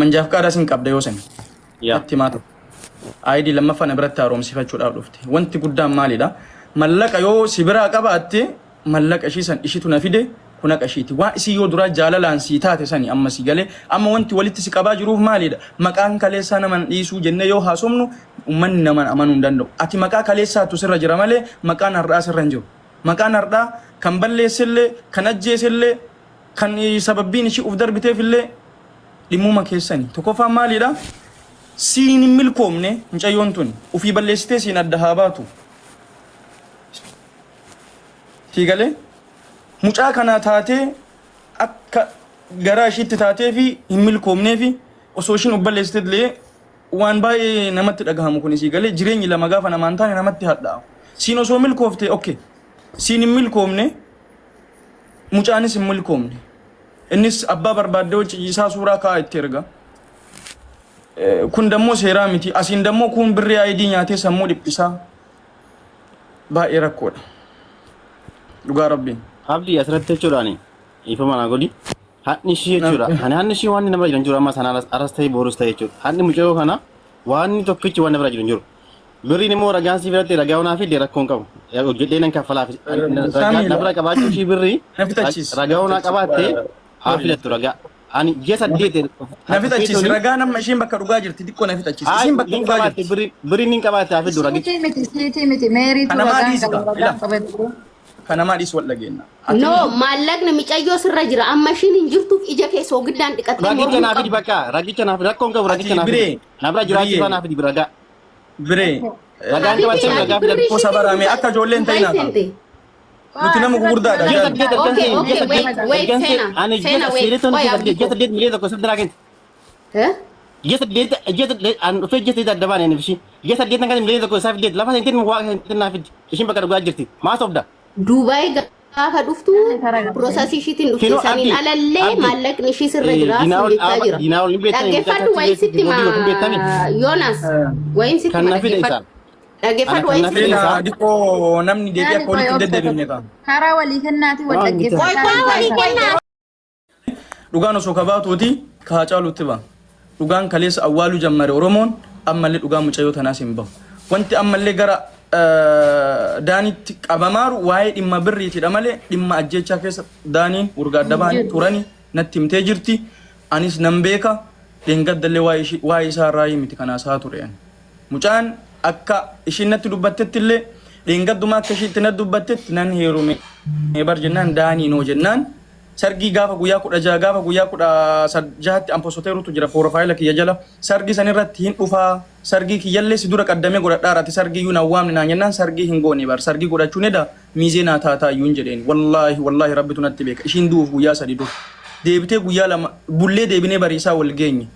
Manjaaf qaadaas hin qabda yoo sani. Yaa. Natti himaa turte. ID lammaffaa na biratti haaromsifachuudhaaf dhufte. Wanti guddaan maalidha? Mallaqa yoo si biraa qabaatte mallaqa ishii san ishitu na fide kun haqa ishiiti. Waan isii yoo duraa jaalalaan sii taate sani amma si galee amma wanti walitti si qabaa jiruuf maalidha? Maqaan kaleessaa nama hin dhiisuu jennee yoo haasofnu ummanni nama amanuu hin danda'u. Ati maqaa kaleessaatu sirra jira malee maqaan har'aa sirra hin jiru. Maqaan har'aa kan balleessellee kan ajjeesellee kan sababbiin ishii uf darbiteefillee dhimmuma keessani. Tokkoffaan maalidha? Siin hin milkoomne mucayyoon tun ufii balleessitee siin adda haa baatu. Sii galee? Mucaa kanaa taatee akka garaa ishiitti taatee fi hin milkoomnee fi osoo ishiin of balleessitee illee waan baay'ee namatti dhagahamu kun sii galee jireenyi lama gaafa namaan taane namatti hadhaa'u. Siin osoo milkoofte okay. Siin hin milkoomne mucaanis hin milkoomne. Innis abbaa barbaaddee hojii suuraa kaa'aa itti erga. Kun dammoo seeraa miti. Asiin dammoo kun birrii ID nyaatee sammuu dhiphisaa. Baay'ee rakkoodha. Dhugaa rabbii. Abdii asirratti jechuudhaan ifama naa godhi. Hadni ishii jechuudha. Ani hadni ishii waan nama jiran jiru amma sanaan aras ta'e borus ta'e jechuudha. Hadni mucayyoo kana waan tokkichi waan nama jiru hin jiru. Birriin immoo ragaan si biratti ragaa onaa fidde rakkoo hin qabu. Hojjedhee nan kaffalaaf. Ragaa na bira qabaachuu ishii birrii Na fixachiisi. ragaa onaa qabaatte haa filattu ragaa. Ani ji'a saddeet Na fixachiisi. Ragaa nama isheen bakka dhugaa jirti xiqqoo na fixachiisi. Isheen bakka Hin dhugaa qabaatte jirti. birriin birriin hin qabaatte haa fiddu ragicha. Siitii miti siitii miti meeriitu Kanamaa ragaan dhiisi qaba kaa. ragaan Ila. qabatu. Kanamaa dhiisi wal dhageenya. Ati No, maallaqni micayyoo sirra jira. Amma ishiin hin jirtuuf ija kee soogiddaan dhiqattee Ragicha mormuu naa fidi qabda. bakka ragicha naa fidi rakkoon qabu ragicha Ati naa fidi. biree Na bira jiraachuu biree faa naa fidi ragaa. biree Ragaan Habibi, qabaachuu ati ragaa birrii fidadhu. Qosa ishiitiin barame akka ijoolleen Dubaay ta'inaa. seente. Nuti nama gurguddaadha. Ji'a Jaal. saddeet ergan Okay, seene ji'a okay, saddeet wait, wait, ergan seene Sena. ani ji'a Sena, wait. seenee Qoy, ji'a Abdii saddeet ji'a koo. saddeet miliyoona tokko sirrii naa kente. Eh? Ji'a saddeet ji'a saddeet an dhufee ji'a saddeet adda baane ani ishii ji'a saddeet kan miliyoona tokko isaa fiddeet lafa seenteen waaqa seenteen naa fiddi ishiin bakka dhugaa jirti maa sobda. Duubaay gaafa dhuftu piroosasii ishiitiin dhufte Kinoo saniin Abdi alallee Abdi maallaqni ishii sirra jira diinaa siin ol jechaa jira. diinaa ol hin beektani Dhaggeeffadhu wayin sitti boodii hin beektani Yoonaas wayin sitti kan ma na fide dhaggeeffadhu isaan dhaggeeffadhu ana kan wayin na sitti fide ma. isaan Diqoo namni deebi'ee Daani akka walitti qoy hin obsa deddeebifne tokko. qaba. Karaa walii kennaati wal waan bitan Qoy dhaggeeffataa qoy walii taasisaa. kennaa. Dhugaan osoo kabaatuuti ka Haacaaluutti ba'a. Dhugaan kaleessa awwaaluu jammare Oromoon ammallee dhugaan mucayyoo tanaas hin bahu. Wanti ammallee gara Daaniitti qabamaaru waa'ee dhimma birriitidha malee dhimma ajjeechaa keessa Daaniin urga adda bahanii turani natti himtee jirti. Anis nan beeka. Dheengaddallee waa'ee isaa irraa miti kan haasa'aa ture ani. Mucaan akka ishiin natti dubbattetti illee dheengadduma akka ishiitti natti dubbattetti nan heerume bar jennaan Daaniin hoo jennaan sargii gaafa guyyaa 16 gaafa guyyaa 16tti an posoteerutu jira porofaayila kiyya jala sargii san irratti hin dhufaa sargii kiyyallee si dura qaddamee godhadhaara ati sargii iyyuu nan waamne naan jennaan sargii hin goone bar sargii godhachuun eda miizee naa taataa iyyuu hin jedheen wallaahi wallaahi rabbitu natti beeka ishiin du'uuf guyyaa sadi dura deebitee guyyaa lama bullee deebinee bariisaa wal geenye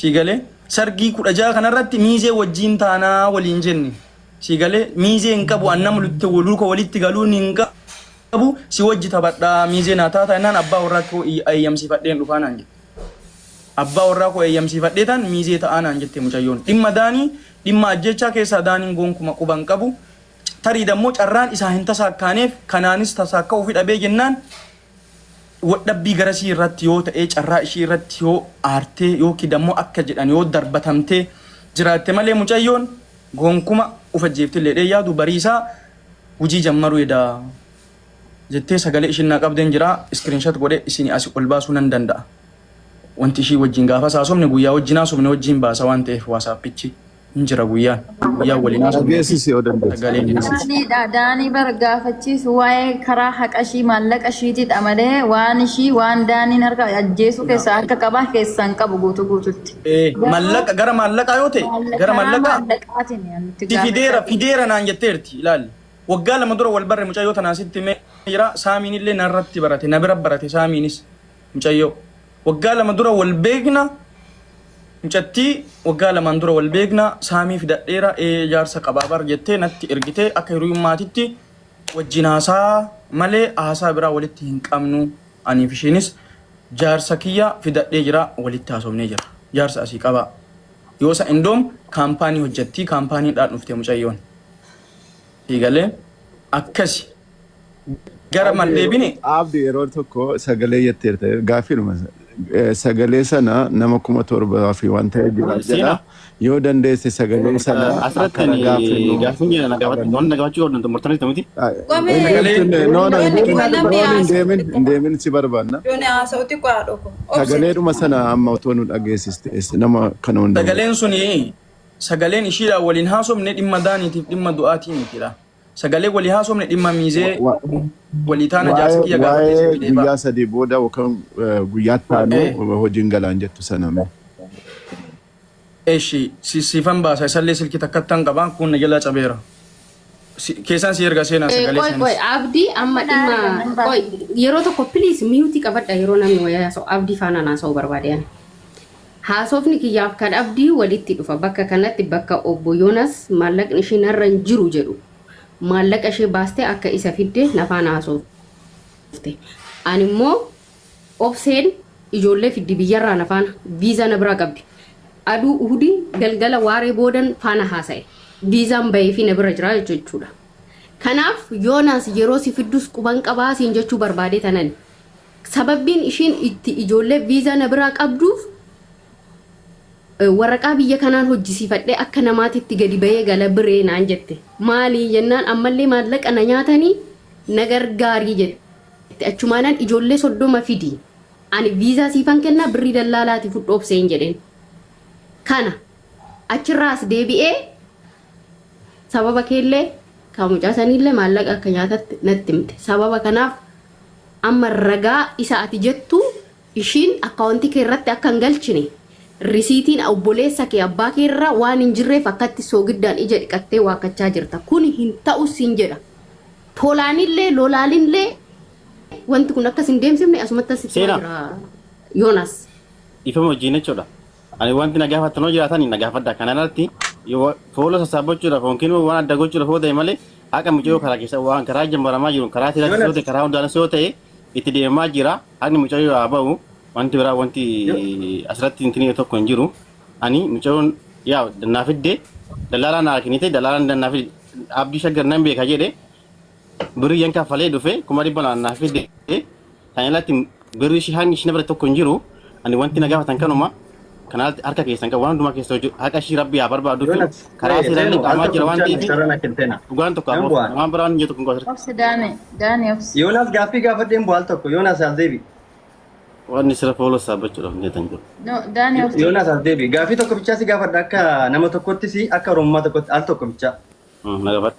sii galee sargii 16 kanarratti miizee wajjiin taanaa waliin jenne sii galee miizee hin qabu an nama lutte luka walitti galuun hin qabu si wajji taphadhaa miizee naa taataa jennaan abbaa warraa koo eeyyamsiifadheen dhufaa naan jette. Abbaa warraa koo eeyyamsiifadhee taan miizee ta'aa naan jette mucayyoon. Dhimma Daanii dhimma ajjeechaa keessaa Daaniin gonkuma quba hin qabu. Tarii dammoo carraan isaa hin tasaakkaaneef kanaanis tasaakka'uufi dhabee jennaan wadhabbii garasii irratti yoo ta'ee carraa ishii irratti yoo aartee yookiin dammoo akka jedhan yoo darbatamtee jiraatte malee mucayyoon gonkuma uf ajjeeftillee dhee yaadu bariisaa hujii jammaruu edaa jettee sagalee ishiin naa qabdeen jira screenshot godhe isin asi ol baasuu nan danda'a. Wanti ishii wajjin gaafas haasofne guyyaa wajjin haasofne wajjin baasa waan ta'eef waasaappichi hin jira guyyaan guyyaan waliin haasofne Dhageessisi yoo dandeesse. sagaleen jira. Dhageessisi. Daaniidha. Daanii bar gaafachiisu waa'ee karaa haqa ishii maallaqa ishiitidha malee waan ishii waan daaniin harka ajjeesuu keessaa harka qabaa keessaa hin qabu guutuu guututti. Eh, Mallaqa gara maallaqaa yoo ta'e gara Karaa maallaqaa maallaqaatiin nutti si fideera gaafachaa fideera naan jetteerti ilaali. Waggaa lama dura wal barre mucayyoo tanaa sitti himee jira saamiin illee narratti barate na bira barate saamiinis mucayyoo. Waggaa lama dura wal beekna mucattii waggaa lamaan dura wal beekna saamii fidadheera ee jaarsa qabaa bar jettee natti ergitee akka hiriyummaatitti wajjin haasaa malee haasaa biraa walitti hin qabnu aniif ishiinis jaarsa kiyya fidadhee jira walitti haasofnee jira jaarsa asii qabaa yoosa indoom kaampaanii hojjettii kaampaaniidhaan dhufte mucayyoon sii galee akkasi gara mal deebine Abdi yeroo tokko sagalee jetteerta gaaffiidhuma. Sagalee sana nama 7,000 fi waan ta'e jira jedha. Seenaa. Yoo dandeesse sagalee sana akka Asirratti ragaa fennu gaaffiin jira na gaafadhu. Wanni na gaafachuu qabdu murtanii miti. Qomee No, no, hin yoonni deemin, qoy namni hin haasa'u deemin, xiqqoo hin deemin si barbaanna. yoonni haasa'u xiqqoo haadha koo obsi. Sagaleedhuma sana amma otoo nu dhageessiste nama kana hunda. Sagaleen suni sagaleen ishiidhaan waliin haasofne dhimma daaniitiif dhimma du'aatii mitidha. Sagalee walii haasofne dhimma miizee walii taana jaarsa Waa'ee kiyya gaafatee si waa'ee fidee ba'a. guyyaa 3 booda yookaan guyyaa taanu hojiin galaan jettu sana mee. Eshi siifan baasa isallee silkii takkattan qaba kun na jalaa cabeera. Keessaan si erga seenaa sagalee Qoy qoy sanis. Abdii amma Na arga nan dhimma baasa. qoy yeroo tokko please mute qabadha yeroo namni wayii haasa'u Abdii faana haasa'u barbaade ani. Haasofni kiyyaaf kan Abdii walitti dhufa bakka kanatti bakka obbo Yoonas maallaqni ishee narra hin jiru jedhu maallaqa ishee baastee akka isa fidde na faana haasofte. Ani immoo obseen ijoollee fiddi biyyarraa na faana viizaa na biraa qabdi. Aduu uhudii galgala waaree boodan faana haasa'e. Viizaan bahee fi na bira jira jechuudha. Kanaaf Yoonaas yeroo si fiddus quban qabaa siin jechuu barbaade tanan. Sababbiin ishiin itti ijoollee viizaa na biraa qabduuf waraqaa biyya kanaan hojjisiifadhee akka namaatitti gadi bahee gala biree naan jette. Maalii jennaan ammallee maallaqa na nyaatanii na gargaarii jette. Achumaanan ijoollee 30 fidi. Ani viizaa siifan kennaa birrii dallaalaati fudhu obseen jedheen. Kana achirraas deebi'ee sababa keellee kan mucaa saniillee maallaqa akka nyaatatti natti himte. Sababa kanaaf amma ragaa isa ati jettu ishiin akkaawuntii kee irratti akka hin galchine risiitiin obboleessa kee abbaa kee irraa waan hin jirreef akkatti soogiddaan ija dhiqattee waakkachaa jirta. Kun hin ta'u siin jedha. Tolaanillee lolaalinillee wanti kun akkas hin deemsifne asumatti asitti Seenaa. jira Yoonas. Ifama wajjin jechuudha. Ani wanti na gaafattan yoo jiraatan na gaafadha. Kana irratti yoo fooloo sassaabbachuudhaaf yookiin waan adda gochuudhaaf yoo ta'e malee haqa mucayyoo karaa keessa waan karaa jambaramaa jiru karaa seeraatti yoo ta'e karaa hundaanis yoo ta'e itti deemaa jira. Haqni mucayyoo haa ba'u. Wanti biraa wanti asirratti hin tokko hin jiru. Ani mucayyoon yaa naa fidde dallaalaa naa kennite dallaalaan naa fidde Abdii Shaggar nan beeka jedhe birrii yan kaffalee dhufe 200,000 naa fidde. Kan irratti birrii ishee hangi ishee bira tokko hin jiru. Ani wanti na gaafatan kanuma. Kanaaf harka keessan qabu waan hundumaa keessa hojii haqa ishii rabbi haa barbaadu fi karaa seeraan qaamaa jira waan ta'eef dhugaan tokko haa waan biraan hin jiru kun qofa. Obsi Daane, Daane obsi. Yoonaas gaaffii gaafadheen bu'aal tokko Yoonaas as deebi. Wanni sira fooloo saabbachuudhaaf hin jettan jiru. No, Daane obsi. Yoonaas as deebi. Gaaffii tokko bichaa si gaafadha akka nama tokkotti si akka Oromummaa tokkotti al tokko bichaa. Na gaafadha.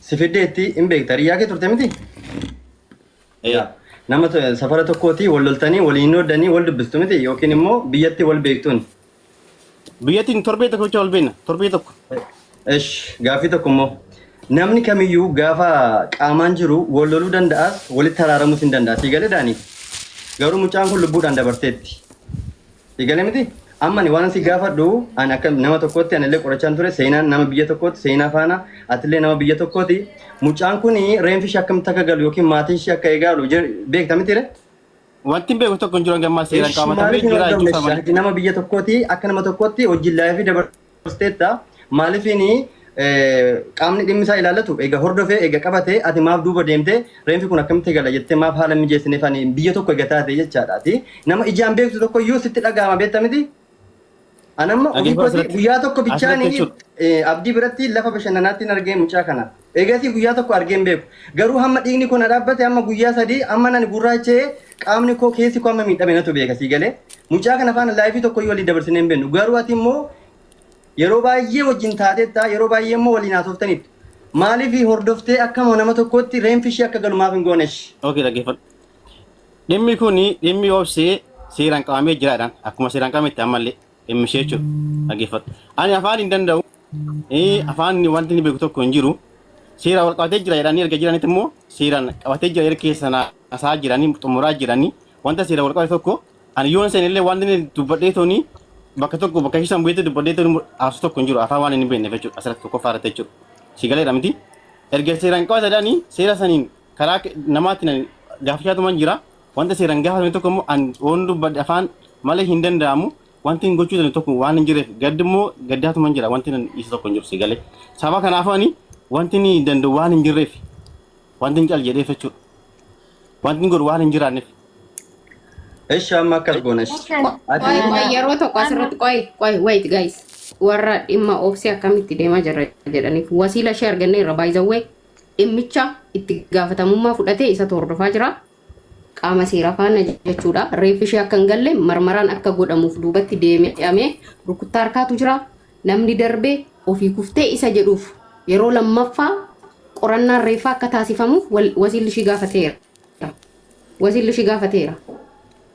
Si fiddeetti hin beekta hiriyaa kee turte miti? Nama safara tokkooti wal loltanii waliin hooddanii wal dubbistu miti yookiin immoo biyyatti wal beektuun. Biyyattiin torbee tokko bicha wal beekna torbee tokko. Ish gaaffii tokko immoo namni kamiyyuu gaafa qaamaan jiru wal loluu danda'as walitti araaramuus hin danda'a. Sii galee Daanii? Garuu mucaan kun lubbuudhaan dabarteetti. Sii galee miti? Amma ani waan si gaafadhu ani akka nama tokkootti ani illee qorachaan ture seenaan nama biyya tokkooti seenaa faana atillee nama biyya tokkooti. Mucaan kun reenfi ishee akkamitti akka galu yookiin maatiin ishee akka eegaalu beekta miti ree? Wanti hin beeku tokko hin jiru hanga ammaa seeraan Ishi qaamatamee maaliif hin jira hordofne jechuudha malee. ati nama biyya tokkooti akka nama tokkootti hojiin laayifii dabarsteetta maaliifin qaamni dhimmi isaa ilaallatu eega hordofee eega qabatee ati maaf duuba deemtee reenfi kun akkamitti gala jettee maaf haala mijeessineef ani biyya tokko eega taate jechaadha ati nama ijaan beektu tokko iyyuu sitti dhaga'ama beekta miti. Ani amma ofii Dhaggeeffadhu kooti asirratti. guyyaa tokko Asirratti bichaanii jechuudha. Abdii biratti lafa bashannanaatti hin argee mucaa kana. Eegasii guyyaa tokko argee hin beeku. Garuu hamma dhiigni koo na dhaabbate hamma guyyaa 3 hamma nani gurraacha'ee qaamni koo keessi koo hamma miidhame natu beeka sii galee. Mucaa kana faana laayifii tokko iyyuu walii dabarsinee hin beeknu. Garuu ati immoo yeroo baay'ee wajjin taateetta yeroo baay'ee immoo waliin haasoftaniittu. Maaliif hordoftee akkama nama tokkootti reenfi ishee akka galu maaf hin goonesh? Okay dhaggeeffadhu. Dhimmi kun dhimmi obsee seeraan qabamee jiraadhaan akkuma seeraan qabametti ammallee dhimmi ishee jechuudha. Dhaggeeffadhu. Ani afaan hin danda'u. Afaan wanti inni beeku tokko hin jiru. Seeraan wal qabatee jira jedhanii erga jiranitti immoo seeraan qabatee jira erga keessa naasaa jiranii xumuraa jiranii wanta seeraan wal qabate tokko ani yoon seen illee wanti inni dubbadhee toni bakka tokko bakka isaan bu'eetti dubbadhee toni haasu tokko hin jiru afaan waan inni hin beekneef jechuudha asirratti tokkoffaa irratti jechuudha. Si galeera miti. Erga seeraan qabate jedhanii seera saniin karaa namaatiin ani gaafachaatuman jira. Wanta seeraan gaafatame tokko immoo ani oon dubbadhe afaan malee hin danda'amu. Wanti hin gochuu danda'u tokko waan hin jirreef gaddi immoo gaddaatuman jira. Wanti nan dhiisu tokko hin jiru si galee. Sababa kanaafuu ani wanti inni danda'u waan hin jirreef wanti hin cal jedheef jechuudha. Wanti hin godhu waan hin jiraanneef. Ishi amma akkas goona ishi. Ati Qoy qoy yeroo tokko asirratti qoy qoy wait guys, warra dhimma obsee akkamitti deemaa jirra jedhaniif wasiila ishee arganne irra baay'izawwee dhimmicha itti gaafatamummaa fudhatee isa hordofaa jira. Qaama seeraa faana jechuudha. Reeffi ishee akka hin galle marmaraan akka godhamuuf duubatti deemee rukuttaa harkaatu jira. Namni darbee ofii kuftee isa jedhuuf yeroo lammaffaa qorannaan reeffaa akka taasifamuuf wasiilli ishii gaafateera. Wasiilli ishii gaafateera.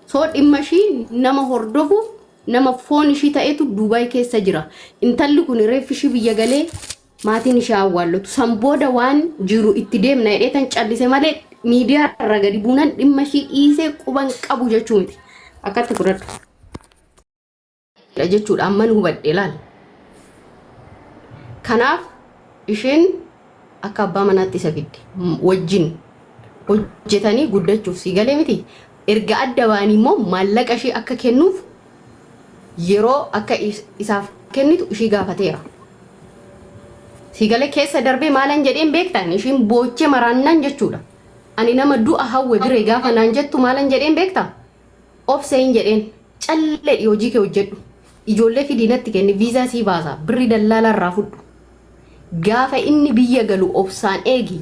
So dhimma ishii nama hordofu, nama foon ishii ta'etu Dubaay keessa jira. Intalli kun reeffi ishii biyya galee maatiin ishee awwaallatu. San booda waan jiru itti deemna jedhee tan callise malee miidiyaa irra gadi buunan dhimma ishii dhiisee quban qabu jechuu miti. Akkatti fudhadhu. Jechuudha amman hubadhe laal. Kanaaf isheen akka abbaa manaatti isa fidde wajjin hojjetanii guddachuuf si galee miti. Erga adda ba'anii immoo maallaqa ishee akka kennuuf yeroo akka isaaf kennitu ishii gaafateera. Si galee keessa darbee maalan jedheen beektan ishiin boochee maraannaan jechuudha. Ani nama du'a hawwe biree gaafa naan jettu maalan jedheen beektaa? Obseen jedheen, callee hojii kee hojjedhu. Ijoollee fidii natti kenni, viizaa sii baasa, birri dallaalaa irraa fudhu. Gaafa inni biyya galu obsaan eegi.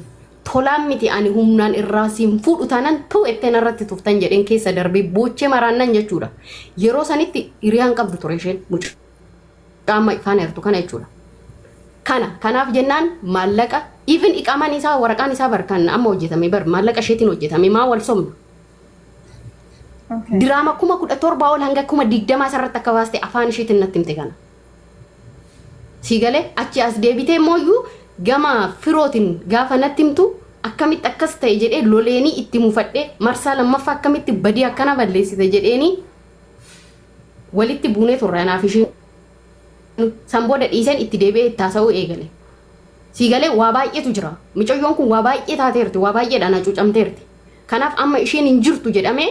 Tolaan miti, ani humnaan irraa siin fuudhu taanaan tuu etteen irratti tuftan jedheen keessa darbee boochee maraannaan jechuudha. Yeroo sanitti hiriyaan qabdu ture isheen mucaa amma faana jirtu kana jechuudha. Kanaaf jennaan maallaqa even iqaamaan isaa, waraqaan isaa bar kan amma hojjetame bar maallaqa isheetiin hojjetame, maa wal somna. Diraama 17,000 ol hanga 20,000 isarratti akka baaste afaan isheetiin natti himte kana. Si galee achi as deebitee mooyyuu gama firootiin gaafa natti himtu akkamitti akkas ta'e jedhee loleenii itti mufadhee marsaa lammaffaa akkamitti badii akkana balleessite jedheenii walitti buunee turre anaaf isheen. San booda dhiiseen itti deebi'ee itti haasa'uu eegale. Si galee waa baay'eetu jira. Mucayyoon kun waa baay'ee taateerti, waa baay'eedhaan hacuucamteerti. Kanaaf amma isheen hin jirtu jedhamee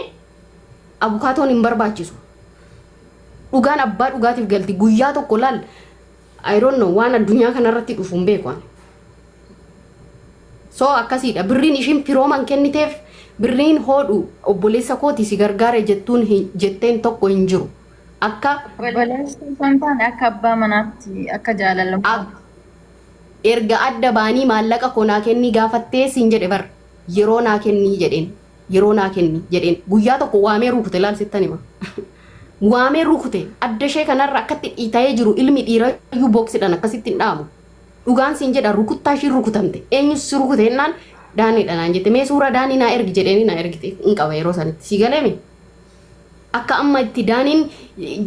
abukaatoon hin barbaachisu. Dhugaan abbaa dhugaatiif galti. Guyyaa tokko laal, I don't know, waan addunyaa kanarratti dhufu hin beeku ani. So akkasiidha. Birriin ishiin firooman kenniteef, birriin hodhu obboleessa kooti si gargaare jettuun jetteen tokko hin jiru. Akka Obboleessa osoo hin taane akka abbaa manaatti, akka jaalalummaatti. Erga adda baanii maallaqa koo naa kennii gaafattee siin jedhe bar, yeroo naa kennii jedheen, yeroo naa kenni jedheen, guyyaa tokko waamee rukute. Laal, sittan hima, waamee rukute. Adda ishee kanarra akkatti dhiita'ee jiru, ilmi dhiirayyuu booksidhaan akkasitti hin dhaamu. Dhugaan siin jedha, rukuttaa ishiin rukutamte. Eenyus si rukute jennaan Daaniidha naan jette. Mee suura Daanii naa ergi jedheeni naa ergite, hin qaba yeroo sanitti. Si galeemi akka amma itti Daaniin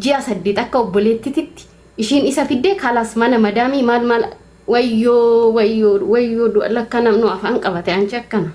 ji'a 8 akka obboleettititti ishiin isa fiddee kalas mana madaamii maal maal, wayyoo wayyoo wayyoo, du'a lakka namnu afaan qabate anchi akkana.